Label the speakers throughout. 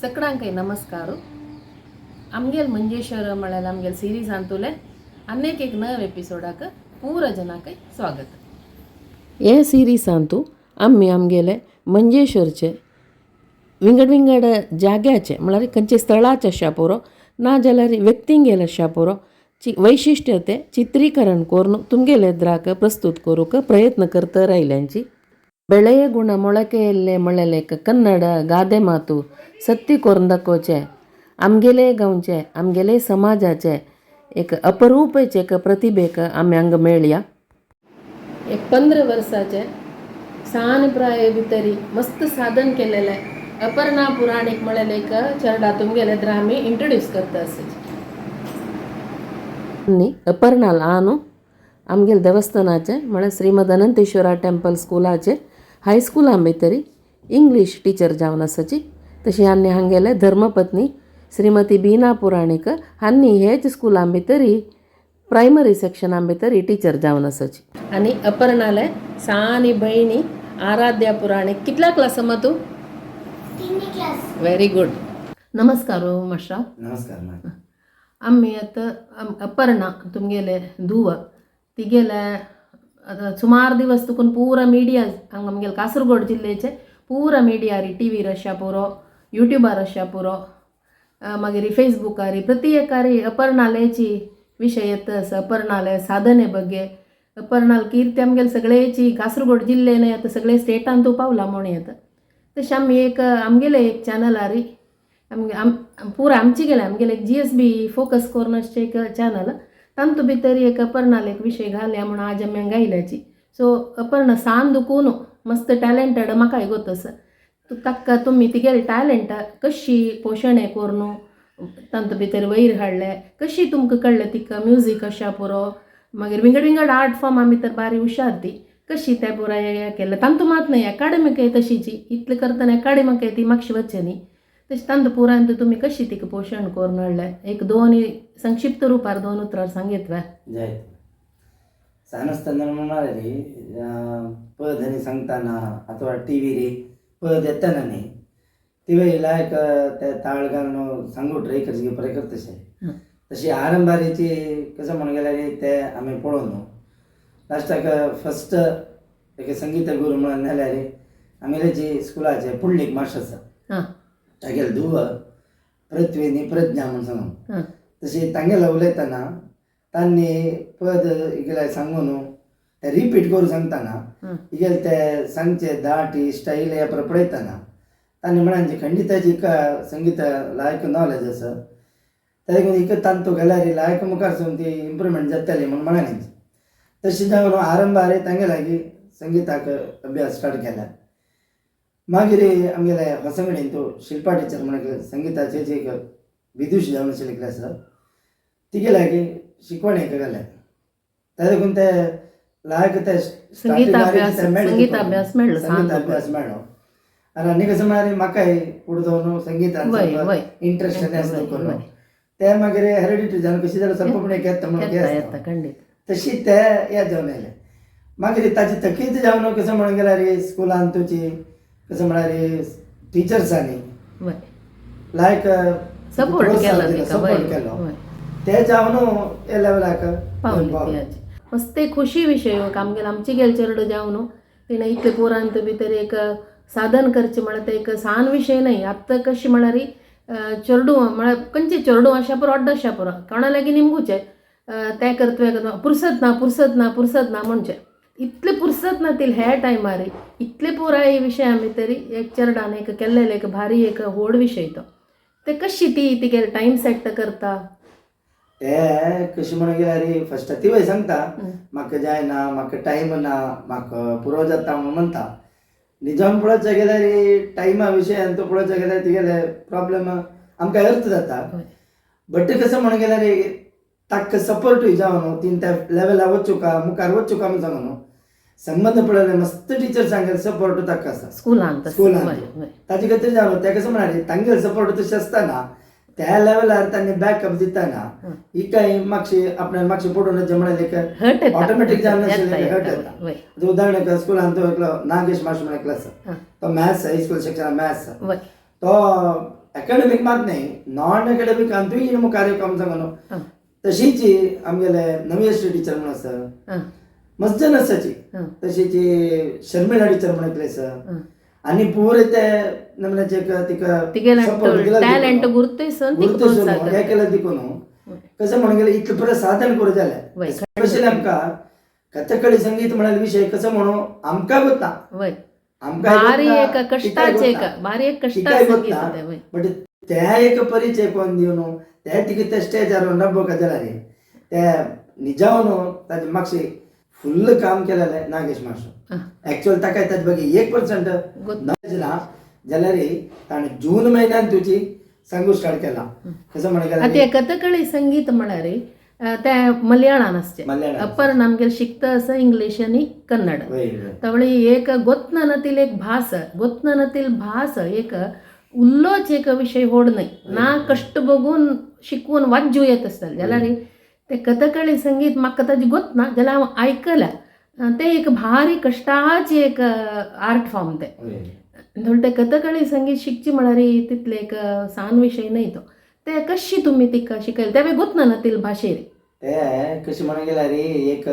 Speaker 1: सगळ्यांकय नमस्कार. आमगेल मंजेश्वर म्हळ्यार आमगेल सिरीजांतुले अनेक एक नव एपिसोडाक पूरा जनाकय स्वागत. हे सिरीजांतू आमी आमगेले मंजेश्वरचे विंगड विंगड जाग्याचे म्हळ्यार खंयचे स्थळाचे अशा पुरो ना जाल्यार व्यक्तींगेले अशा पुरो वैशिश्ट्य ते चित्रीकरण करून तुमगेले एद्राक प्रस्तूत करूंक प्रयत्न करता रायल्यांची. ಬೆಳೆಯ ಗುಣ ಮೊಳಕೆಯಲ್ಲೇ ಮೊಳಲೇಕ ಕನ್ನಡ ಗಾದೆ ಮಾತು सत्य करून दाखोवचें आमगेले गांवचे आमगेले समाजाचे एक अपरूपाचे एक प्रतिभेक आमी हांगा मेळया. एक 15 वर्साचे सान प्राये भितरी मस्त साधन केलेलें अपर्णा पुराणीक म्हळेलें एक चेरडा तुमगेले एद्रा आमी इंट्रोड्यूस करता आसा. आनी अपर्णा ल्हान आमगेले देवस्थानाचें म्हळ्यार श्रीमद अनंतेश्वरा टेंपल स्कुलाचे हायस्कुलां भितरी इंग्लीश टिचर जावन आसाची. तशी आनी हांगेले धर्मपत्नी श्रीमती बीना पुराणीक हांणी हेच स्कुलां भितरी प्रायमरी सेक्शना भितरी टिचर जावन आसाची. आनी अपर्णाले सानी भयणी आराध्या पुराणीक. कितल्या क्लास तूं?
Speaker 2: तिन्ही क्लास.
Speaker 1: Very good. नमस्कार मास्टर.
Speaker 3: नमस्कार मॅम.
Speaker 1: आमी आतां अपर्णा तुमगेले धुव तिगेले आतां सुमार दिवस तुकून पुरा मिडिया हांगा आमगेले कासरगोड जिल्लेचे पुरा मिडियारी टीवीर अशा पुरो, युट्यूबार अशा पुरो, मागीर फेसबुकारी प्रति एकारी अपर्णालेची विशय येता आसा. अपर्णाले साधने ಬಗ್ಗೆ अपर्णाल कीर्ती आमगेले सगळेची कासरगोड जिल्ले न्हय आतां सगळे स्टेटान तूं पावला म्हूण येता. तशें आमी एक आमगेले एक चॅनलारी आमगे आम पुरा आमची गेले आमगेले एक जीएसबी फोकस करून अशें एक चॅनल तांतू भितर एक अपर्णाल एक विशय घालया म्हणून आज आमी हांगा आयल्याची. सो अपर्णा सान दुकून मस्त टॅलेंटेड म्हाकाय गोत आसा. ताका तुमी तिगेले टॅलेंट कशी पोशण करून तांतू भितर वयर हाडले, कशी तुमकां कळ्ळें तिका म्युजीक अशा पुरो, मागीर विंगड विंगड आर्ट फॉर्मा भितर बारी हुशार ती, कशी तें पुराय हें केलें? तांतू मात न्हय, एकाडेमीकय तशीची इतलें करतना एकाडेमीकय ती मातशी वचचे न्ही. तशें तांतू पुरायन तुमी कशी तिका पोशण करून हाडलें, एक दोन संक्षिप्त रुपार दोन उतरां सांगीत वे.
Speaker 3: जायत सान आसतना म्हणाली पद आनी सांगतना अथवा टीव्हीर पद येतना न्ही तिवे लायक ते ताळ घालून सांगू ट्राय करचे प्रय करता तशें. तशी आरंभारीची कसं म्हणून गेल्यार ते आमी पळोवन लास्टाक फस्ट एक संगीत गुरू म्हणून जाल्यार आमगेले जी स्कुलाचे पुंडलीक मास्टर आसा तागेले धुव पृथ्वी न्ही प्रज्ञा म्हूण सांगून तशी तांगेले उलयतना तांणी पद इगेले सांगून ते रिपीट करून सांगतना इगेले ते सांगचे दाटी स्टायल हे पळयतना तांणी म्हणांचे खंडिताची हिका संगीत लायक नॉलेज आसा, ताका हिका तांतू घाल्यार लायक मुखार सून ती इम्प्रुवमेंट जातली म्हूण म्हणाली. तशें जावन आरंभार तांगे लागीं संगिताक अभ्यास स्टार्ट केला. मागीर आमगेले होसंगडीन तो शिल्पा टिचर म्हणून संगिताचे जे एक विदुशी जावन आशिल्ले क्लास तिगे लागीं शिकवण एक घालें. ताका लागून ते लायक ते
Speaker 1: संगीत अभ्यास मेळ्ळो.
Speaker 3: संगीत अभ्यास मेळ्ळो. आनी आनी कसं म्हळ्यार म्हाकाय फुडें संगितान इंट्रस्ट आसता करून ते मागीर हेरिडिटरी जावन कशी जाल्यार स्वल्प येता म्हणून
Speaker 1: येता खंडीत.
Speaker 3: तशी ते हे जावन येयले. मागीर ताची थकीत जावन कसं म्हणून गेल्यार स्कुलान तुजी कसं म्हळ्यार टिचर्सांनी लायक
Speaker 1: सपोर्ट केलो.
Speaker 3: सपोर्ट केलो. ते जावन हे लेवलाक
Speaker 1: पावले. मस्त खुशी विशय आमगेले आमची गेले चेरडो जावन तिणें इतले पोरांत भितर एक साधन करचें म्हळ्यार तें एक सान विशय न्हय. आतां कशें म्हळ्यार चेरडूं म्हळ्यार खंयचें चेरडूं आशा पुरो हड्डो आशा पुरो कोणा लागीं निमगुचें तें करता पुरसत ना, पुरसत ना, पुरसत ना म्हणचें. इतलें पुरसत ना तील ह्या टायमार इतले पुराय विशया भितर एक चेरडान एक केल्लेलें एक भारी एक व्हड विशय तो. ते कशी ती तिगेले टायम सेट करता?
Speaker 3: ते कशें म्हणून गेल्यार फस्ट तिवय सांगता म्हाका जायना, म्हाका टायम ना, म्हाका पुरो जाता म्हणून म्हणटा. निजाम पळोवच्या गेल्यार टायमा विशयान तो पळोवच्या गेल्यार तिगेले प्रॉब्लम आमकां अर्थ जाता. बट कसं म्हणून गेल्यार ताका सपोर्टूय जावन तीन त्या लेवला वचूका मुखार वचूका म्हणून सांगू न्हू संबंद पळयले मस्त टिचर सांगेल सपोर्ट ताका आसा
Speaker 1: स्कुलान.
Speaker 3: स्कुलान ताजे खातीर जावन ते कसं म्हणाले तांगेले सपोर्ट तशें आसतना त्या लेवलार तांणी बॅकअप दितना ही काय मातशी आपल्याक मातशें पडून म्हळ्यार ऑटोमॅटीक जावन हर्ट येता. उदाहरण स्कुलान तो एकलो नागेश मास्टर म्हणून एकलो आसा, तो maths high school section maths तो अकॅडमीक मात न्हय, नॉन अकॅडमीक अंतूय हिणें कार्यक्रम सांगून. तशीच आमगेले नवेश्री टिचर म्हणून आसा, मस्त जन आसाची. तशीच शर्मिला टिचर म्हणून एकली आसा. आनी पुरे ते नमनाचे तिका
Speaker 1: तिगेले
Speaker 3: support दिला.
Speaker 1: टॅलेंट
Speaker 3: देखून.
Speaker 1: गुर्तयसून तिका
Speaker 3: गुर्तयसून
Speaker 1: प्रोत्साहन
Speaker 3: हें केलें देखून कसं म्हणून गेलें इतलें पुरें साधन करूं जालें. स्पेशली आमकां कथकळी संगीत म्हळ्यार विशय कसं म्हणून आमकां गोता, आमकां
Speaker 1: भारी
Speaker 3: गोता,
Speaker 1: एक
Speaker 3: तिकाय
Speaker 1: कष्टाचे
Speaker 3: गोता.
Speaker 1: एक भारी एक कष्टा
Speaker 3: तिकाय
Speaker 1: संगीत
Speaker 3: गोता.
Speaker 1: तें, वय.
Speaker 3: बट त्या एक परिचय कोण दिवन त्या तिका त्या स्टेजार रब्बो जाल्यार ते निजावन ताजे मागशे फुल्ल काम केलेलें नागेश मास्टर. एक्चुअल ताका ताजे ಬಗ್ಗೆ 1% नॉलेज ना जाल्यार ताणें जून म्हयन्यान तुजी सांगू स्टार्ट केला. कसं म्हणून
Speaker 1: आतां
Speaker 3: गेल्यार
Speaker 1: हें कथकळी संगीत म्हळ्यार ते मलयाळान आसचें.
Speaker 3: मल्याळान.
Speaker 1: अपर आमगेले शिकता आसा इंग्लीश आनी कन्नड.
Speaker 3: वय वय
Speaker 1: तवळे एक गोत्ननतील एक भास, गोत्ननतील भास एक उल्लोच एक विशय होड न्हय ना, कश्ट बघून शिकून वाज्जू येत आसतलें. जाल्यार ते कथकळी संगीत म्हाका ताजी गोत ना, जाल्यार हांव आयकलां तें एक भारी कश्टाचें एक आर्ट फॉर्म तें.
Speaker 3: वय
Speaker 1: थोडे ते कथकळी संगीत शिकची म्हळ्यार तितलें एक सान विशय न्हय तो. ते कशी तुमी तिका शिकयलें तें गोत्ननतील भाशेर?
Speaker 3: ते कशें म्हणून गेल्यार एक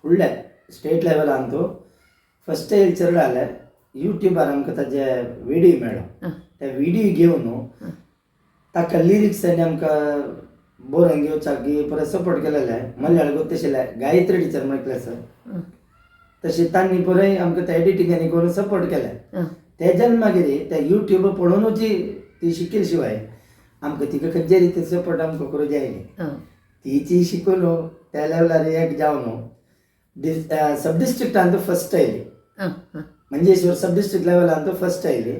Speaker 3: फुडल्या स्टेट लेवलान तूं फस्ट येयल चेडूं जाल्यार युट्यूबार आमकां ताजे विडियो मेळ्ळो. ते विडियो घेवन ताका लिरिक्स आनी आमकां बरोवन घेवच्याक परत सपोर्ट केलेले मल्याळ गोत आशिल्ले गायत्री टिचर म्हळ्यार आसा. तशें तांणी पुराय आमकां ते एडिटींग आनी करून सपोर्ट केलें. तेज्यान मागीर ते युट्यूब पळोवनूच ती शिकील शिवाय आमकां तिका खंयचे रितीन सपोर्ट आमकां करूं जाय. तिची शिकून त्या लेवलार एक जावन सब डिस्ट्रिक्टान फर्स्ट आयली, मंजेश्वर सब डिस्ट्रिक्ट लेवलान फर्स्ट आयली.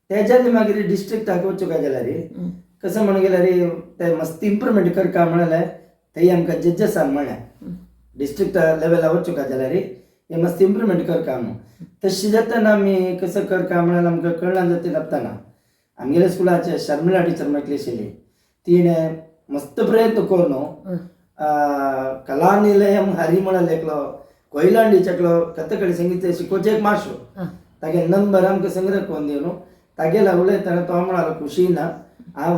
Speaker 3: तेज्यान मागीर डिस्ट्रिक्टाक वचूंक जाल्यार कसं म्हणून गेल्यार ते मस्त इम्प्रुवमेंट करका म्हळ्यार थंय आमकां जज्जसान म्हळ्यार डिस्ट्रिक्ट लेवलार वचूंक जाल्यार हे मस्त इम्प्रुवमेंट करका म्हणून. तशें जाताना आमी कसं करका म्हळ्यार आमकां कळना जाता लागतना आमगेल्या स्कुलाचे शर्मिला टिचर म्हटली आशिल्ली, तिणें मस्त प्रयत्न करून कलानिलयम हरी म्हळ्यार एकलो कोयलांडीचे एकलो कथकळी संगीत शिकोवचें एक मास्टर, तागे नंबर आमकां संग्रह करून दिवन तागेल्या उलयतना तो म्हणालो खुशी ना हांव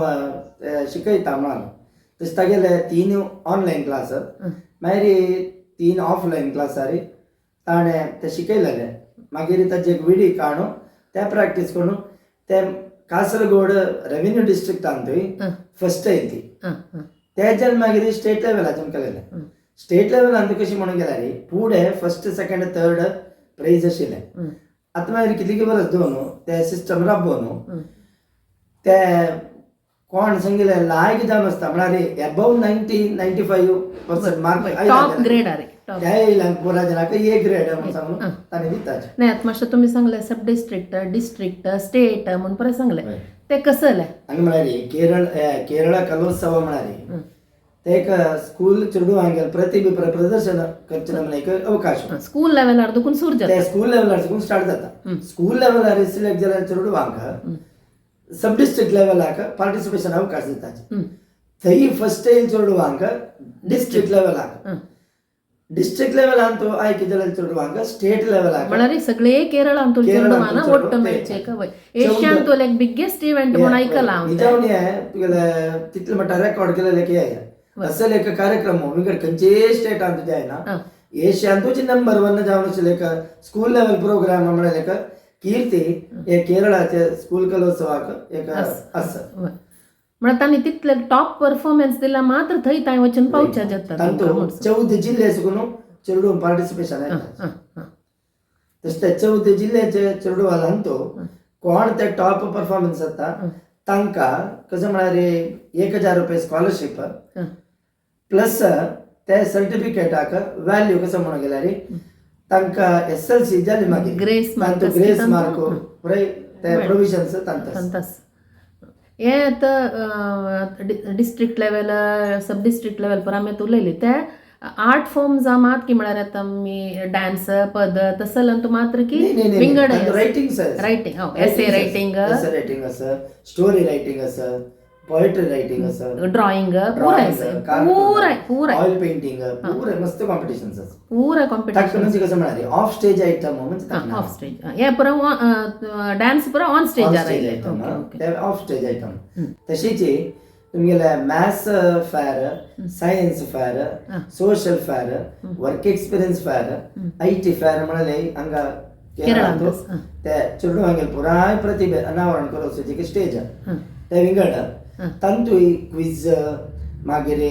Speaker 3: शिकयता म्हणालो. तशें तागेले 3 ऑनलायन क्लास, मागीर 3 ऑफलायन क्लासार ताणें ते शिकयलेले. मागीर ताजे एक विडी काडून ते प्रॅक्टीस करून ते कासरगोड रेवेन्यू डिस्ट्रिक्टान थंय फर्स्ट येयली ती. तेज्यान मागीर स्टेट लेवलाच्यान केलेलें. स्टेट लेवलान कशें म्हणून गेल्यार फुडें फर्स्ट सेकंड थर्ड प्रायज आशिल्लें. आतां मागीर कितले बरस दोन ते सिस्टम राबोवन ते कोण सांगिल्लें लायक जावन आसता म्हळ्यार एबव 90 95% मार्क
Speaker 1: टॉप ग्रेड अरे टॉप.
Speaker 3: त्या येयल्या पुरा जणांक ए ग्रेड म्हणून सांगून ताणें दिताचे.
Speaker 1: नाही, आता मातशें तुमी सांगलें सब डिस्ट्रिक्ट, डिस्ट्रिक्ट, स्टेट म्हणून परत सांगलें, ते कसं जालें?
Speaker 3: हांगा म्हळ्यार केरळ केरळ कलोत्सव म्हळ्यार ते एक स्कूल चेडवांगेल प्रतिभे प्रदर्शन करचें म्हणून एक अवकाश.
Speaker 1: स्कूल लेवलार देखून सुरू जाता.
Speaker 3: ते स्कूल लेवलार साकून स्टार्ट जाता. स्कूल लेवलार सिलेक्ट जाल्यार चेडवांक सब डिस्ट्रिक्ट लेवलाक पार्टिसिपेशन अवकाश दितात. थंय फर्स्ट येयल चेडवांक डिस्ट्रिक्ट लेवलाक, डिस्ट्रिक्ट लेवलान तो आयक जाल्यार चेडवांक स्टेट लेवलाक.
Speaker 1: म्हळ्यार सगळे केरळांतूल चेडवां ಒಟ್ಟು मेळचे एशियांतूल एक बिगेस्ट इव्हेंट म्हणून आयकलां हांव तें.
Speaker 3: निजावणी तुगेले तितले म्हणटा रेकॉर्ड केलेले की असल एक कार्यक्रम विंगड खंयचेय स्टेटान तुज्या जायना, एशियांतूच नंबर 1 जावन आशिल्ले एक स्कूल लेवल प्रोग्राम म्हळ्यार एक कीर्ती हे केरळाचे स्कूल कलोत्सवाक एक आसा.
Speaker 1: म्हळ्यार तांणी तितले टॉप परफॉर्मन्स दिला मात्र थंय थंय वचून पावच्या जाता.
Speaker 3: तांतूत 14 जिल्ले साकून चेडूं पार्टिसिपेशन येता. तशें ते 14 जिल्ल्याचे चेडवां तो कोण ते टॉप परफॉर्मन्स जाता तांकां कसं म्हळ्यार 1000 रुपये स्कॉलरशीप प्लस ते सर्टिफिकेटाक व्हॅल्यू कसं म्हणून गेल्यार तांकां SLC जाली मागीर
Speaker 1: ग्रेस मार्क,
Speaker 3: तांतूत ग्रेस मार्क पुराय ते प्रोविजन्स तांकां.
Speaker 1: हे आतां district level, sub district level पर आमी आतां उलयली ते आर्ट फॉर्म्स मात की म्हळ्यार आतां आमी डान्स पद तसले मात्र की विंगड
Speaker 3: writing
Speaker 1: writing, essay writing,
Speaker 3: essay writing आसा, स्टोरी रायटींग आसा, पोएट्री रायटिंग आसा,
Speaker 1: ड्रॉइंग पुराय आसा, पुराय पुराय
Speaker 3: ऑयल पेंटिंग, पुराय मस्त कॉम्पिटिशन्स आसा.
Speaker 1: पुराय
Speaker 3: ताका
Speaker 1: कॉम्पिटिशन.
Speaker 3: म्हणजे कसं म्हळ्यार ऑफ स्टेज आयटम म्हणजे ताका
Speaker 1: ऑफ स्टेज हे पुरा डान्स पुरा on stage
Speaker 3: on stage item, ते ऑफ स्टेज आयटम. तशीच तुमगेले maths fair, science fair, social fair, work experience fair, IT fair म्हळ्यार हांगा केरळांत ते चेडवांगेले पुराय प्रतिभे अनावरण करोवपाची स्टेज ते विंगड. तांतूय क्विज, मागीर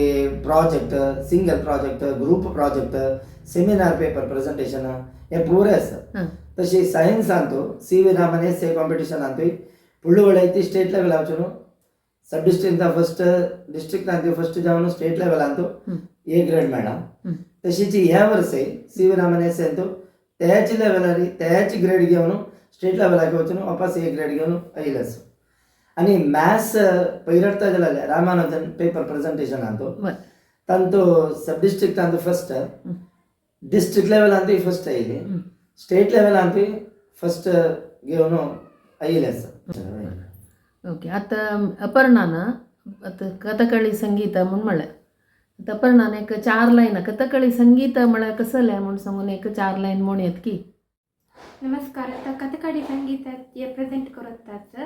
Speaker 3: project, single project, group project, seminar paper presentation हे पुरे आसा. तशी सायन्सांतू सी.वी. रामन एस ए कॉम्पिटिशनांतूय फुडले वळाय स्टेट लेवला वचून सब डिस्ट्रिक्टान फर्स्ट, डिस्ट्रिक्टांत फर्स्ट जावन स्टेट लेवलांतू ए ग्रेड मेळ्ळा. तशीच ह्या वर्सय सी.वी. रामन एस एंतू त्याच लेवलार त्याच ग्रेड घेवन स्टेट लेवलाक वचून वापस ए ग्रेड घेवन आयिल्ले आसा. आनी मॅथ्स पयरडता जाल्यार रामानुजन पेपर प्रेझेंटेशनांतू तांतू सब डिस्ट्रिक्टांतू फर्स्ट, डिस्ट्रिक्ट लेवलांतूय फर्स्ट आयली, स्टेट लेवलांतूय फर्स्ट घेवन आयिल्ले आसा.
Speaker 1: ओके, आतां अपर्णान आतां कथकळी संगीत म्हूण म्हणलें. आतां अपर्णान एक 4 लायन कथकळी संगीत म्हळ्यार कसलें म्हूण सांगून एक 4 लायन म्हणयत की.
Speaker 4: नमस्कार. आतां कथकळी संगीताचे प्रेझेंट करतात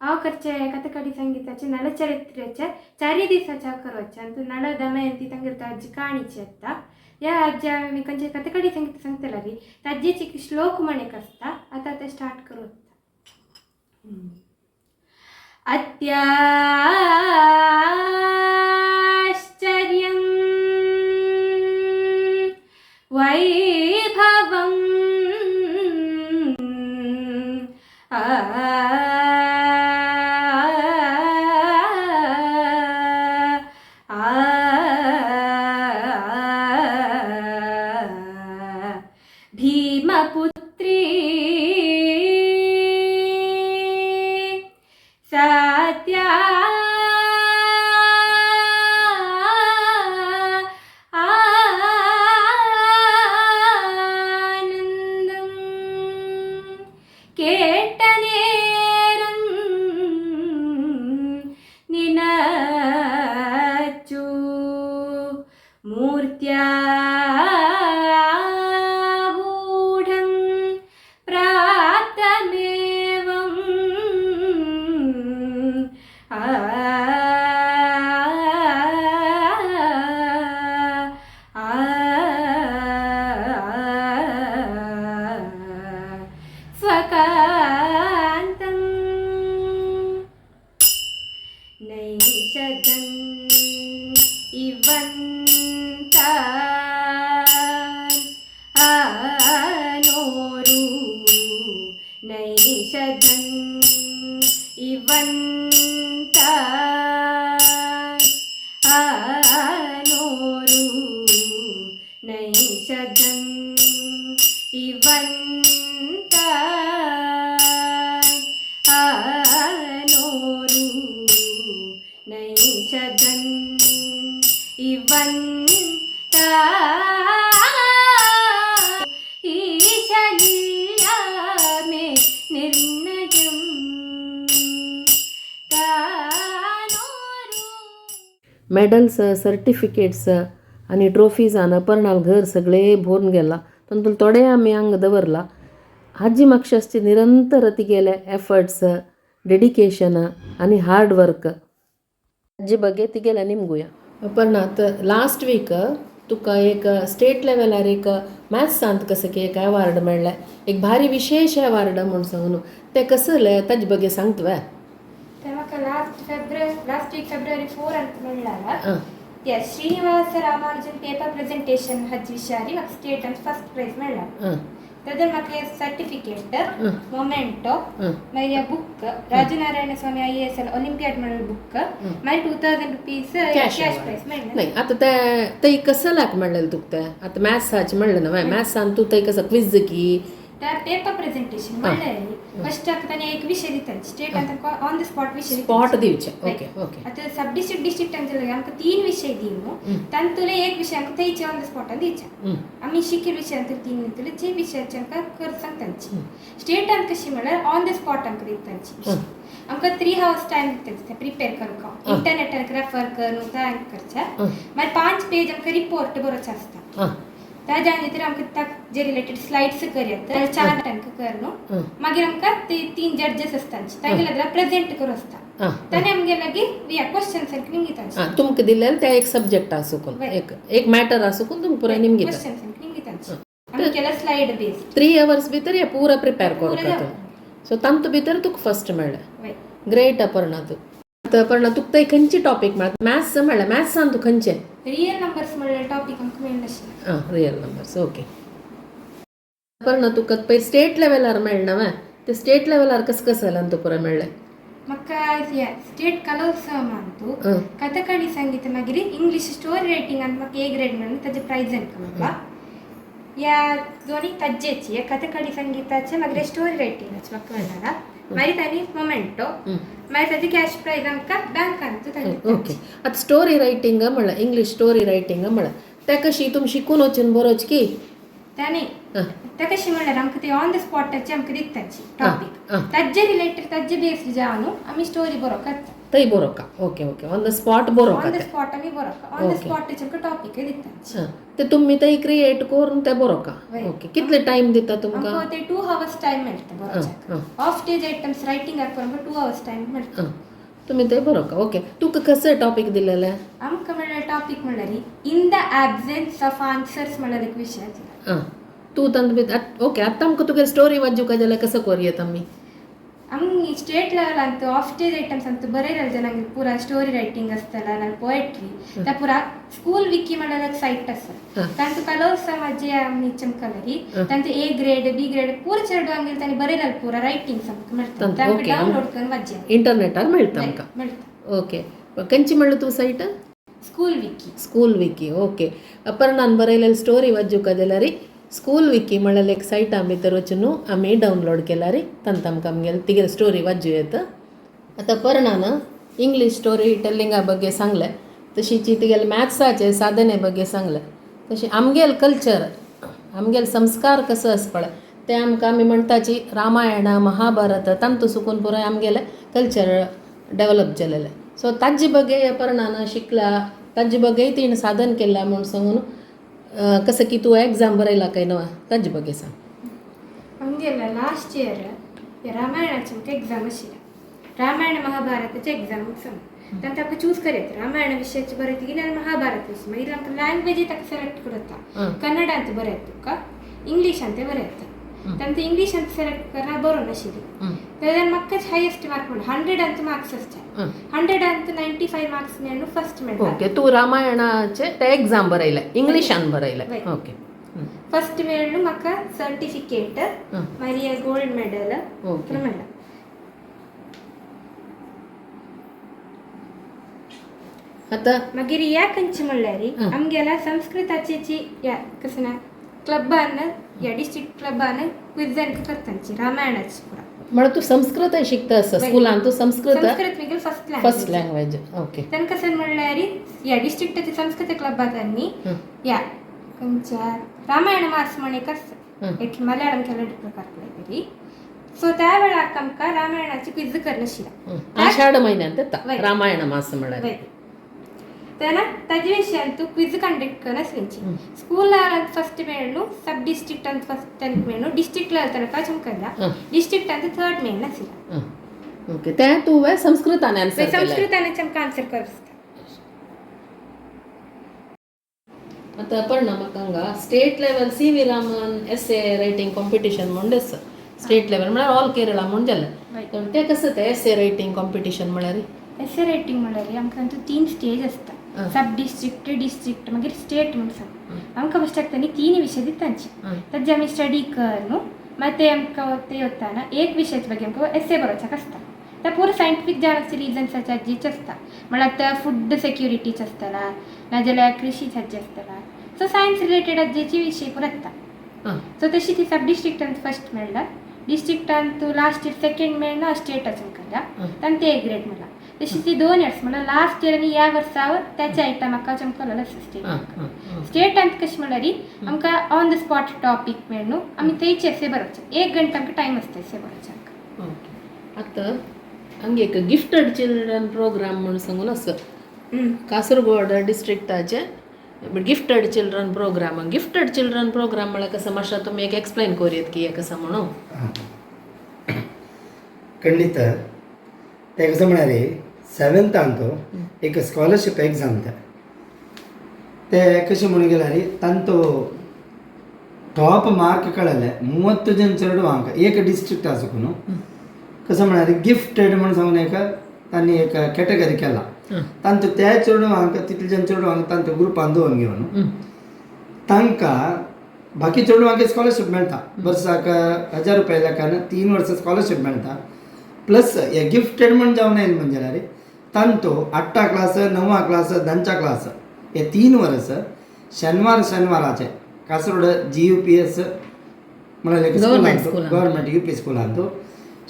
Speaker 4: हांव करचे कथकळी संगीताचे नळचरित्र्याचे 4 दिसाचे हांव करचे आनी नळ दमयंती तांगेर ताजी काणीची येता. ह्या आज्या आमी खंयचे कथकळी संगीत सांगतले न्ही ताजेच एक श्लोक म्हण एक आसता. आतां तें स्टार्ट करूं. अत्याश्चर्यं वैभवं भीमपुत्री सत्या आनंदम केटनेरम निनचु मूर्त्यागूढं प्राप्तमेवं स्वकान्तं नैषधं इवन्तान् आनोरु नैषधं इवन्तान् आनोरु नैषधं इवन्तान् आनोरु नैषधं इवन्तान् ईशलीला मे निर्णयं तानोरु.
Speaker 1: मेडल्स, सर्टिफिकेट्स आनी ट्रॉफीजान अपर्णाल घर सगळे भरून गेला. तातूंत थोडे आमी हांगा दवरला. हाजी मागशाची निरंतर तिगेले एफर्ट्स, डेडिकेशन आनी हार्ड वर्क हाजे बगे तिगेले निमगुया. अपर्णा, आतां लास्ट वीक तुका एक स्टेट लेवलार एक मॅथ्सांत कसं की एक अवॉर्ड मेळ्ळें, एक भारी विशेश अवॉर्ड म्हूण सांगून तें कसलें ताजे बगे सांगता वे?
Speaker 4: ते म्हाका लास्ट वीक फेब्रुवारी 4 ಅಂತ मेळ्ळाला. त्या श्रीनिवास रामानुजन पेपर प्रेझेंटेशन हज विषयारी म्हाका स्टेट ಅಂತ फर्स्ट प्राइज मेळ्ळा. तदर म्हाका सर्टिफिकेट, ಮೊಮೆಂಟो, मागीर book, Rajanarayana Swamy IAS olympiad म्हणून बुक, मागीर 2000 रुपीज
Speaker 1: कॅश
Speaker 4: कॅश प्राइज मेळ्ळें.
Speaker 1: नाही, आता ते ते कसल्याक म्हणलें तुका तें? आतां मॅथ्साचें म्हणलें न्हय, मॅथ्सान तूं ते कसं क्विज की?
Speaker 4: त्या पेपर प्रेझेंटेशन म्हणलें फर्स्ट ताणें एक विषय दितात स्टेट ಅಂತ ऑन the spot विषय.
Speaker 1: स्पॉट दिवचे. Okay okay.
Speaker 4: आता सब डिस्ट्रिक्ट डिस्ट्रिक्ट ಅಂತ आमकां 3 विषय दिवन तांतुले एक विषय आमकां थंयचे ऑन the spot दिवचे. आमी शिकील विषय अंत 3 दितले जे विषयाचे आमकां कर सांगतांची. स्टेटान कशी म्हळ्यार ऑन the spot आमकां दितांची. आमकां 3 हवर्स टायम दिता प्रिपेर करूंक, इंटरनेटार रेफर करून तयार करचे. मागीर 5 पेज आमकां रिपोर्ट बरोवचें आसता. ताज्या भितर आमकां ताजे रिलेटेड स्लायड्स करयात, चार्ट आमकां कर न्हू. मागीर आमकां ते 3 जड्जेस आसता, तांगेले प्रेजेंट करूं आसता. ताणें आमगे लागीं क्वेश्चन्स निमगिता.
Speaker 1: तुमकां दिल्ले ते एक सब्जेक्ट आसून एक एक मॅटर आसून तुमकां पुराय निमगिता.
Speaker 4: क्वेश्चन्स निमगिता. आमी केला स्लायड बेस्ड.
Speaker 1: 3 हवर्स भितर हे पुरा प्रिपेर करूं. सो तांतू भितर तुका फर्स्ट मेळ्ळें. ग्रेट अपर्णा. तूं आतां अपर्णा तुका थंय खंयची टॉपीक मेळ्ळा? मॅथ्स मेळ्ळें. मॅथ्सान तूं खंयचें?
Speaker 4: रियल नंबर्स म्हणल्यार टॉपीक आमकां मेळ्ळें.
Speaker 1: आं, रियल नंबर्स. ओके अपर्णा, तुका पयर स्टेट लेवलार मेळना वे, ते स्टेट लेवलार कसं कसं जालें तूं पुराय मेळ्ळें?
Speaker 4: म्हाका स्टेट कलोत्सव अंतू कथकळी संगीत, मागीर इंग्लीश स्टोरी रायटिंग ಅಂತ म्हाका ए ग्रेड मेळून ताजे प्रायज आमकां मेळ्ळा. ह्या दोनी तज्जेची, ह्या कथकळी संगीताचे मागीर स्टोरी रायटिंगाचे म्हाका मेळ्ळा. मागीर तांणी मोमेंटो, मागीर ताजे कॅश प्रायज आमकां बँकान.
Speaker 1: ओके, आतां स्टोरी रायटिंग म्हणलें, इंग्लीश स्टोरी रायटिंग म्हणलें, तें कशी तुमी शिकून वचून बरोवच की?
Speaker 4: तांणी ते कशी म्हणल्यार आमकां ते ऑन the स्पॉटाचे आमकां दिताची टॉपीक, ताजे रिलेटेड ताजे बेस्ड जावन आमी स्टोरी बरोवंक.
Speaker 1: थंय बरोवका. Okay okay, on the spot बरोवका.
Speaker 4: ऑन the spot आमी बरोवका. ऑन the स्पॉटाचे आमकां टॉपीक दिताची.
Speaker 1: ते तुमी थंय क्रिएट करून ते बरोवका. ओके, कितले टायम दिता तुमकां?
Speaker 4: आमकां ते 2 हवर्स टायम मेळटा बरोवच्याक. ऑफ स्टेज आयटम्स रायटिंगाक आमकां 2 हवर्स टायम मेळटा.
Speaker 1: तुमी थंय बरोवका. ओके, तुका कसं टॉपीक दिलेलें?
Speaker 4: आमकां म्हणल्यार टॉपीक म्हणल्यार in the absence of answers म्हणल्यार एक विशय.
Speaker 1: आं, तूं तांतू भितर. ओके, आतां आमकां तुगे स्टोरी वाचूंक जाल्यार कसं करूं आमी?
Speaker 4: आमी state level Antu of stage items ಅಂತೂ ಬರೆಯಲ್ಲ ಜನಾಂಗ ಪೂರ ಸ್ಟೋರಿ ರೈಟಿಂಗ್ ಅಸ್ತಲ್ಲ, ನಾನು ಪೊಯೆಟ್ರಿ ತ ಪೂರ ಸ್ಕೂಲ್ ವಿಕ್ಕಿ ಮಾಡಲ ಸೈಟ್ ಅಸ್ತ. ತಂತು ಕಲೋತ್ಸವ ಅಜ್ಜಿ ಆಮಿ ಚಮಕಲರಿ ತಂತು ಎ ಗ್ರೇಡ್ ಬಿ ಗ್ರೇಡ್ ಪೂರ ಚರಡು ಹಂಗಿಲ್ ತಾನೆ ಬರೆಯಲ್ಲ ಪೂರ ರೈಟಿಂಗ್ಸ್ ಅಂತ ಮಾಡ್ತಾರೆ. ತಂತು ಡೌನ್ಲೋಡ್ ಕನ್ ವಜ್ಜೆ
Speaker 1: ಇಂಟರ್ನೆಟ್ ಅಲ್ಲಿ ಮೆಳ್ತ ಆಮಕಾं.
Speaker 4: ಮೆಳ್ತ.
Speaker 1: ಓಕೆ, ಕಂಚಿ ಮಳ್ಳು ತೂ site?
Speaker 4: School wiki.
Speaker 1: School wiki. Okay, ಅಪರ್ಣಾನ್ बरयलेले स्टोरी वाचूंक जाल्यार स्कूल विकी म्हणल्यार एक सायटा भितर वचून आमी डावनलोड केल्यार तांकां आमकां आमगेले तिगेले स्टोरी वाचूं येता. आतां पर्णान इंग्लीश स्टोरी टेलिंगा ಬಗ್ಗೆ सांगलें, तशीच तिगेले मॅथ्साचे साधने ಬಗ್ಗೆ सांगलें, तशें आमगेले कल्चर आमगेले संस्कार कसो आसा पळय ते आमकां आमी म्हणटाची रामायण महाभारत तांतू सुकून पुराय आमगेलें कल्चर डेवलप जालेलें. सो ताजे ಬಗ್ಗೆ पर्णान शिकला, ताजे ಬಗ್ಗೆ तिणें साधन केलां म्हूण सांगून कसं की तूं एग्जाम बरयला काय ना ताजे ಬಗ್ಗೆ सांग.
Speaker 4: आमगेले लास्ट इयर रामायणाचे एग्जाम आशिल्लें, रामायण महाभारताचे एग्जाम सांग. तांकां आमकां चूज करयता रामायण विशयाचे बरयता की ना महाभारत विशय. मागीर आमकां लँग्वेज ताका सेलेक्ट करता, कन्नड ಅಂತ बरयता तुका, इंग्लीश ಅಂತ बरयता. तांकां इंग्लीश ಅಂತ ಸೆಲೆಕ್ಟ್ करना बरोवन आशिल्ली. तर म्हाकाच हायेस्ट मार्क मेळ्ळो, 100 ಅಂತ मार्क्स आसचे, 100 ಅಂತ 95 मार्क्स मेळ्ळो, फर्स्ट मेळ्ळो.
Speaker 1: ओके, तूं रामायणाचे ते एग्जाम बरयले, इंग्लिशान बरयले. ओके,
Speaker 4: फर्स्ट मेळ्ळो म्हाका सर्टिफिकेट, मागीर गोल्ड मेडल मेळ्ळा.
Speaker 1: आतां
Speaker 4: मागीर ह्या खंयचे म्हणल्यार आमगेल्या संस्कृताची ह्या कसं ना क्लबान, ह्या डिस्ट्रिक्ट क्लबान क्विजान करतांची रामायणाची पुरा.
Speaker 1: म्हणल्यार तूं संस्कृत शिकता आसा स्कुलान? तूं संस्कृत?
Speaker 4: संस्कृत मागीर फर्स्ट
Speaker 1: फर्स्ट लँग्वेज. ओके,
Speaker 4: तांकां कसं म्हणल्यार ह्या डिस्ट्रिक्टाचे संस्कृत क्लबांनी ह्या खंयच्या रामायण मास म्हण एक आसता, एक मलयाळम कॅलेंडर प्रकार तरी. सो त्या वेळाक आमकां रामायणाची क्विज करनाशिल्लें.
Speaker 1: आषाढ म्हयन्यांत येता रामायण मास म्हणल्यार.
Speaker 4: तेन्ना ताजे विशयान तूं क्विज कंडक्ट करनासली. स्कूल लेवलांत फर्स्ट मेळ्ळो, सब डिस्ट्रिक्टांत फर्स्ट तनक मेळ्ळो, डिस्ट्रिक्ट लेवल तनक चमकला, डिस्ट्रिक्टांत थर्ड मेळनाशिल्लें.
Speaker 1: ओके, तें तुवें संस्कृतान आन्सर केलें.
Speaker 4: संस्कृतान आमकां आन्सर करता.
Speaker 1: आतां अपर्णा, म्हाका हांगा state level C V Raman essay writing competition म्हूण आसा. स्टेट लेवल म्हळ्यार ऑल केरळा म्हूण जालें, तें कसं तें एसे रायटींग कॉम्पिटिशन म्हळ्यार?
Speaker 4: एसे रायटींग म्हणल्यार आमकां तातूंत 3 स्टेज आसता, सब डिस्ट्रिक्ट, डिस्ट्रिक्ट, मागीर स्टेट म्हूण सांग. आमकां फर्स्ट तांणी 3 विशय दितांची, ताजे आमी स्टडी कर न्हू. मागीर ते आमकां ते वताना एक विशयाचे ಬಗ್ಗೆ आमकां एसे बरोवच्याक आसता. त्या पुरो सायंटिफीक जावन रिजन्साचे हाजेच आसता, म्हळ्यार आतां फूड सेक्युरिटीच आसतला, नाजाल्यार कृशी हाजे आसतला. सो सायन्स रिलेटेड हाजेची विशय पुरो येता. सो तशी ती सब डिस्ट्रिक्टान फर्स्ट मेळ्ळा, डिस्ट्रिक्टान तूं लास्ट इयर सेकेंड मेळ्ळा, स्टेटाचें केला तांकां ए ग्रेड मेळ्ळा. तशी ती 2 इयर्स म्हणल्यार लास्ट इयर आनी ह्या वर्सा त्याच्या आयटम म्हाका चमकलेलो आसा स्टेट. स्टेटांत कशें म्हणल्यार आमकां ऑन the spot topic मेळ न्हू, आमी थंयच एसे बरोवचें. 1 घंटा आमकां टायम आसता एसे बरोवच्याक.
Speaker 1: ओके, आतां ಹಂಗೆ एक गिफ्टेड चिल्ड्रन प्रोग्राम म्हणून सांगून आसा Kasaragod डिस्ट्रिक्टाचे gifted children program. Gifted children program म्हळ्यार कसं मातशें तुमी एक एक्सप्लेन करूयात की हे कसं म्हणून.
Speaker 3: ಖಂಡಿತ. ते कसं म्हळ्यार सेवेंथान तो एक स्कॉलरशीप एग्जाम ते ते कशें म्हणून गेल्यार तांचो टॉप मार्क कळले 30 जन चेडवांक एक डिस्ट्रिक्ट आसून कसं म्हळ्यार गिफ्टेड म्हणून सांगून एक तांणी एक कॅटेगरी केला. तांचो त्या चेडवांक तितले जन चेडवांक तांचो ग्रुपान दवरून घेवन तांकां बाकी चेडवांक स्कॉलरशीप मेळटा वर्साक 1000 रुपया लेखान 3 वर्सां स्कॉलरशीप मेळटा. प्लस हे गिफ्टेड म्हण जावन येयलें म्हणजे जाल्यार तांचो 8 क्लास 9 क्लास 10 क्लास हे 3 वर्स शनिवार शनिवाराचे कासरगोड GUPS म्हळ्यार एक
Speaker 1: Government
Speaker 3: स्कुलांत
Speaker 1: स्कुलांत.
Speaker 3: गव्हर्मेंट UP स्कुलांत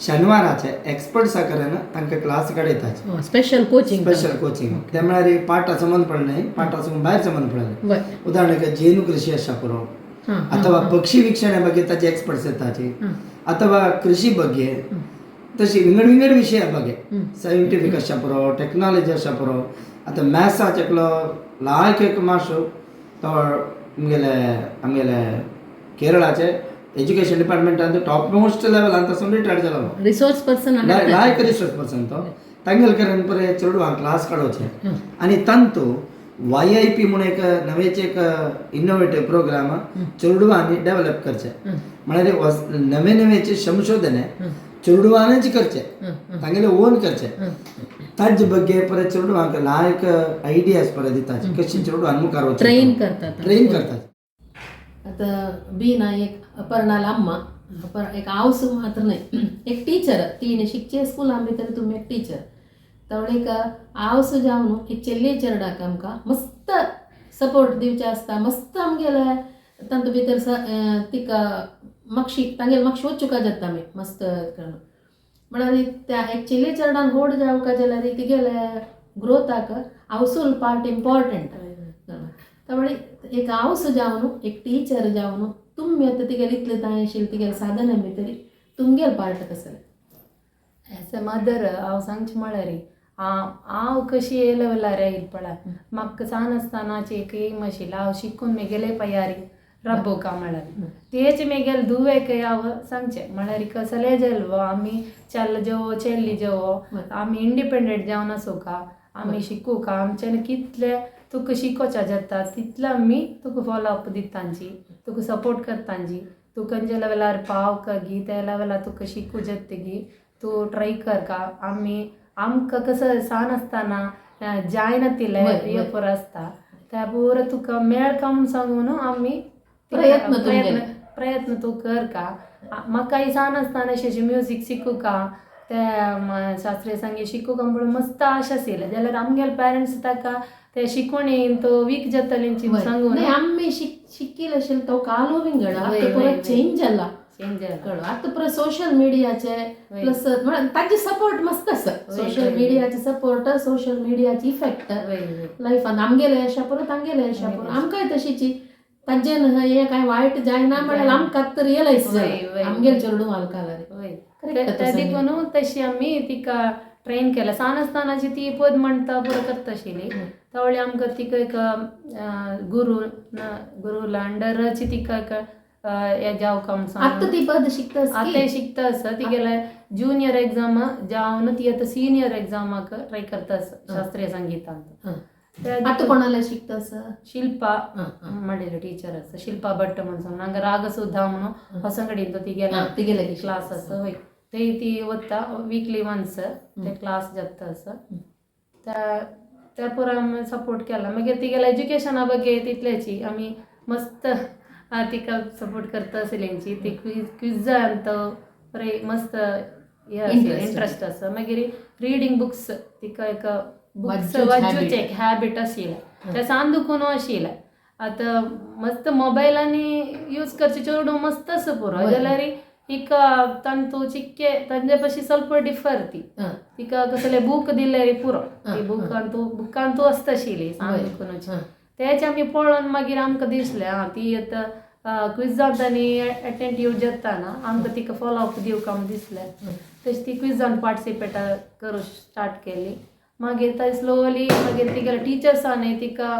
Speaker 3: शनिवाराचे एक्सपर्ट्सा कडेन तांकां क्लास काडयतात.
Speaker 1: Special coaching.
Speaker 3: स्पेशल कोचिंग ते म्हळ्यार पाठा संबंद पडले पाठा संबंद भायर संबंद पडले.
Speaker 1: बरें.
Speaker 3: उदाहरणार्थ ಜೇನು ಕೃಷಿ ಅಶಾಪುರ ಅಥವಾ ಪಕ್ಷಿ ವೀಕ್ಷಣೆ ಬಗ್ಗೆ ताचे एक्सपर्ट्स येताचे ಅಥವಾ ಕೃಷಿ ಬಗ್ಗೆ तशी विंगड विंगड विशया ಬಗ್ಗೆ सायंटिफीक आसा पुरो टेक्नॉलॉजी आसा पुरो. आतां मॅथ्साक एकलो लायक एक मास्टर तो आमगेले आमगेले केरळाचे एज्युकेशन डिपार्टमेंटान टॉप मोस्ट लेवलान तासून रिटायर्ड जालो.
Speaker 1: Resource person.
Speaker 3: Like resource person तो तांगेले कडेन पळय चेडवांक क्लास काडोवचे आनी तांतू YIP म्हणून एक नवेचे एक इनोवेटीव प्रोग्राम चेडवांनी डेव्हलप करचे म्हळ्यार नवे नवेचे संशोधन चेडवांनीच करचे तांगेले ओन करचे ताजे ಬಗ್ಗೆ परत चेडवांक लायक आयडियाज परत दिता कशी चेडवान मुखार वचचें.
Speaker 1: ट्रेन करतात.
Speaker 3: ट्रेन करतात.
Speaker 1: आतां बीना एक अपर्णाला अम्मा एक हांव मात्र न्हय एक टिचर तिणें शिकचे स्कुलान भितर तुमी एक टिचर तवळ एक हांव जावन एक चेल्ले चेरडाक आमकां मस्त सपोर्ट दिवचे आसता मस्त आमगेले तांतू भितर तिका मागशी तांगेले मागशी वचूंक जाता आमी मस्त करून म्हळ्यार त्या एक चेले चेरडान व्हड जावंक जाल्यार तिगेले ग्रोथाक हावसूल पार्ट इम्पॉर्टंट. त्यामुळे एक हावस जावन एक टिचर जावन तुमी आतां तिगेले इतले तांय आशिल्ले तिगेले साधना भितर तुमगेले पार्ट कसले?
Speaker 5: एज अ मदर हांव सांगचें म्हळ्यार हांव कशी ए लेवलार आयल पळय म्हाका सान आसतनाची एक एम आशिल्लो हांव शिकून मेगेले पायारी राबोवका म्हळ्यार तेच मेगेले धुवेक हांव सांगचें म्हळ्यार कसलें जेल्व आमी चेल्ल जेवो चेल्ली जेवो आमी इंडिपेंडंट जावन आसूंका आमी शिकूंका आमच्यान कितले तुका शिकोवच्या जाता तितले आमी तुका फॉलो अप दितांची तुका सपोर्ट करतांची तूं खंयच्या लेवलार पावका गी त्या लेवलार तुका शिकू जातगी तूं ट्राय कर का. आमी आमकां कसं सान आसतना जायना तितलें हे पुरो आसता त्या पुरो तुका मेळका म्हूण सांगून आमी
Speaker 1: प्रयत्न तुमगेले.
Speaker 5: प्रयत्न तूं कर का. म्हाकाय सान आसतना अशें म्युजीक शिकूंका ते शास्त्रीय संगीत शिकूंका म्हणून मस्त आशा आशिल्ली जाल्यार आमगेले पेरंट्स ताका ते शिकवणेन तो वीक जातले सांगून
Speaker 1: आमी शिकील आशिल्लो तो कालो विंगड आतां पुरो चेंज जाला.
Speaker 5: चेंज जाला.
Speaker 1: कळ्ळो आतां पुरो सोशल मिडियाचे प्लस ताजे सपोर्ट मस्त आसा सोशल मिडियाचे सपोर्ट सोशल मिडियाचे इफेक्ट लायफान आमगेले अशा पुरो तांगेले अशा पुरो आमकांय तशीची ताजेन हे काय वायट जायना म्हळ्यार आमकां तर रियलायज जालें आमगेले चेडूं वालकालार.
Speaker 5: त्या देखून तशी आमी तिका ट्रेन केला सान आसतनाची ती पद म्हणटा पुरो करता आशिल्ली तवळी आमकां तिका एक गुरू गुरूला अंडरची तिका एक हें जावका म्हूण सांगून
Speaker 1: आतां ती पद शिकता
Speaker 5: आतां शिकता आसा तिगेले ज्युनियर एग्जाम जावन ती आतां सिनियर एग्जामाक ट्राय करता आसा शास्त्रीय संगीतांत.
Speaker 1: आतां कोणाला शिकता आसा?
Speaker 5: शिल्पा म्हणलेले टिचर आसा शिल्पा भट्ट म्हणून सांगून हांगा राग सुद्धा म्हणून होसंगडीन तो तिगेले क्लास आसा वय ते ती वता वीकली वन्स ते क्लास जाता आसा त्या पुरो आमी सपोर्ट केला. मागीर तिगेल्या एज्युकेशना ಬಗ್ಗೆ तितल्याची आमी मस्त तिका सपोर्ट करता आशिल्ली ती क्विजांत बरें मस्त हे इंट्रस्ट आसा. मागीर रिडींग बुक्स तिका एक बुक्स वाचूचें एक हॅबिट आशिल्लें तें सान दुखून आशिल्लें. आतां मस्त मोबायलांनी यूज करचें चेडूं मस्त आसा पुरो जाल्यार हिका तांतू चिक्के तांचे पशी ಸ್ವಲ್ಪ डिफर ती तिका कसले बूक दिल्यार पुरो ती बुकांतू बुकांतू आसता आशिल्ली सान दुखून तेच आमी पळोवन मागीर आमकां दिसलें आं ती आतां क्विजांत आनी अटेंटीव जाताना आमकां तिका फॉलो अप दिवंक आमकां दिसलें. तशी ती क्विजान पार्टिसिपेट करूं स्टार्ट केली. मागीर थंय स्लोली मागीर तिगेल्या टिचर्सांनी तिका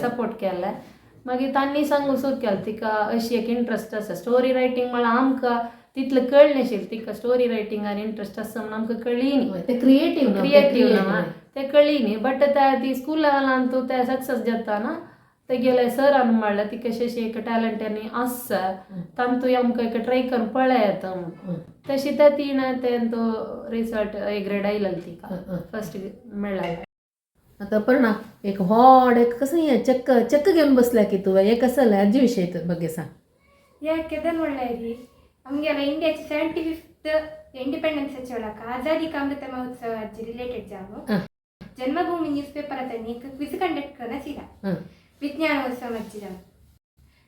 Speaker 5: सपोर्ट केलें. मागीर तांणी सांगूंक सुरू केलें तिका अशी एक इंट्रस्ट आसा स्टोरी रायटींग म्हळ्यार. आमकां तितलें कळनाशिल्लें तिका स्टोरी रायटिंगान इंट्रस्ट आसा म्हणून आमकां कळ्ळी न्ही.
Speaker 1: ते क्रिएटीव.
Speaker 5: क्रिएटीव ना ते कळ्ळी न्ही, बट ते ती स्कूल लेवलान तूं ते सक्सेस जाता ना, तेगेले सरान म्हणलें तिका अशी एक टॅलंट आनी आसा, तांतू आमकां एक ट्राय करून पळयात म्हणून. तशी ते तिणें तें रिसल्ट ए ग्रेड आयलेलो, तिका फर्स्ट मेळ्ळें.
Speaker 1: आतां अपर्णा, एक व्हड एक कसं हें चक्क चक्क घेवन बसल्या की तुवें, हें कसलें? हाजे विशय ಬಗ್ಗೆ सांग.
Speaker 4: या केदन म्हणल्यार आमगेला इंडियाची 75th independence ಒಳಕ ಆಜಾದಿ ಕಾ ಅಮೃತ ಮಹೋತ್ಸವ ರಿಲೇಟೆಡ್ ಜಾವು ಜನ್ಮಭೂಮಿ ನ್ಯೂಸ್ ಪೇಪರ್ ಆತನಿ ಕ್ವಿಜ್ ಕಂಡಕ್ಟ್ करना सीधा ವಿಜ್ಞಾನೋತ್ಸವ ಮಜ್ಜಿದ.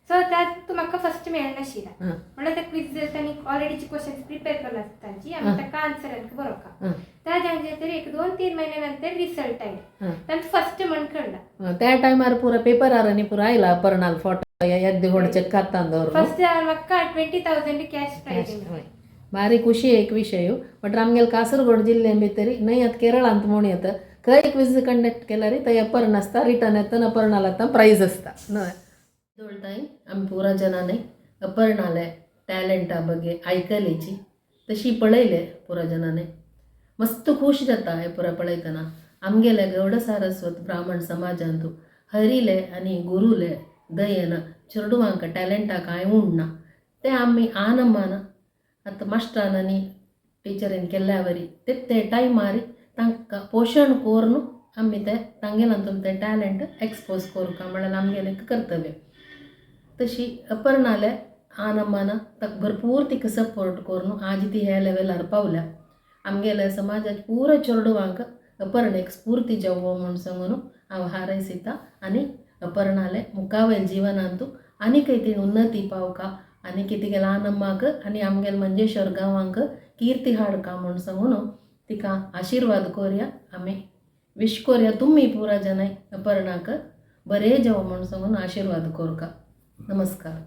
Speaker 4: ಸೊ ತಾತು म्हाका फर्स्ट मेळनाशिल्ला. म्हणल्यार त्या क्विज तांणी ऑलरेडी क्वेश्चन्स प्रिपेअर केला आसतांची, आमी ताका आन्सर आमकां बरोवका. ताज्या नंतर एक 2-3 महिन्या नंतर रिझल्ट आयलो, तांकां फर्स्ट म्हण कळला.
Speaker 1: त्या टायमार पुरा पेपरार आनी पुरा आयला अपर्णाल फोटो, येद्दे व्हड चक्क हातांत.
Speaker 4: फर्स्ट म्हाका 20,000 कॅश प्रायज.
Speaker 1: ಭಾರಿ ಖುಷಿ एक ವಿಷಯ. ಬಟ್ आमगेले ಕಾಸರಗೋಡು ಜಿಲ್ಲೆ भितर न्हय आतां केरळांत म्हणू येता, खंय क्विज कंडक्ट केल्यार थंय अपर्णा आसता. रिटर्न येतना अपर्णाला आतां प्रायज आसता न्हय. दोळताय आमी पुरा जनांनी अपर्णाले टॅलंटा ಬಗ್ಗೆ आयकलेची, तशी पळयले पुरा जनांनी. मस्त खूश जाता हे पुरा पळयतना. आमगेले गौड सारस्वत ब्राह्मण समाजांतू हरिले आनी गुरुले दयेन चेडवांक टॅलंटा कांय उण्णा. ते आमी आनमान आतां मास्टरान आनी टिचरीन केल्ल्या वरी ते ते टायमार तांकां पोशण करून आमी ते तांगेल्यान ते टॅलंट एक्सपोज करूंक म्हळ्यार आमगेलें कर्तव्य. तशी अपर्णाले आनमान ताका भरपूर तिका सपोर्ट करून आज ती ह्या लेवलार पावल्या. आमगेल्या समाजात पुरा चेडवांक अपर्णेक स्फूर्ती जावो म्हूण सांगून हांव हारयसिता. आनी अपर्णाले मुखावयल जिवनांतू आनीकय तिणें उन्नती पावका आनी तिगेल्या आनम्माक आनी आमगेल्या मंजेश्वर गांवांक कीर्ती हाडका म्हूण सांगून तिका आशिर्वाद कोरया. आमी विश कोरया, तुमी पुरा जनाय अपर्णाक बरें जावं म्हूण सांगून आशिर्वाद कोरका. नमस्कार.